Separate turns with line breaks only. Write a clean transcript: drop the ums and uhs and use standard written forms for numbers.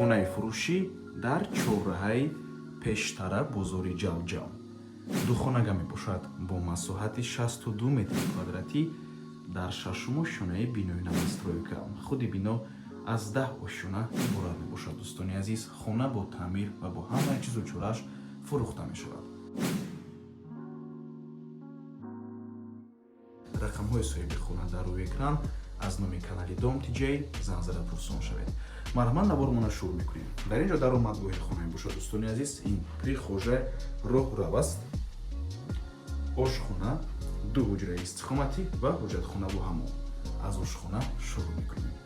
Хонаи фурӯшӣ дар чорраҳаи пештара бозори Ҷалҷал. Духонага мебошад бо масоҳати 62 метри квадратӣ дар шашум ошёнаи бинои новостройка. Худи бино аз 10 ошёна иборат мебошад. Дӯстони азиз, хона бо таъмир ва бо ҳамаи чизу чорааш фурӯхта мешавад. Рақамҳои соҳиби хона дар рӯи экран. Аз номи канали Дом Тиҷей занг зада пурсон шавед. Марҳамат, навормона шурӯъ мекунем. Дар ин ҷо даромадгоҳи хона мебошад, дӯстони азиз. Ин прихожая, роҳрав аст, ошхона, ду ҳуҷраи истиқоматӣ ва ҳоҷатхонаву ҳаммом. Аз ошхона шурӯъ мекунем.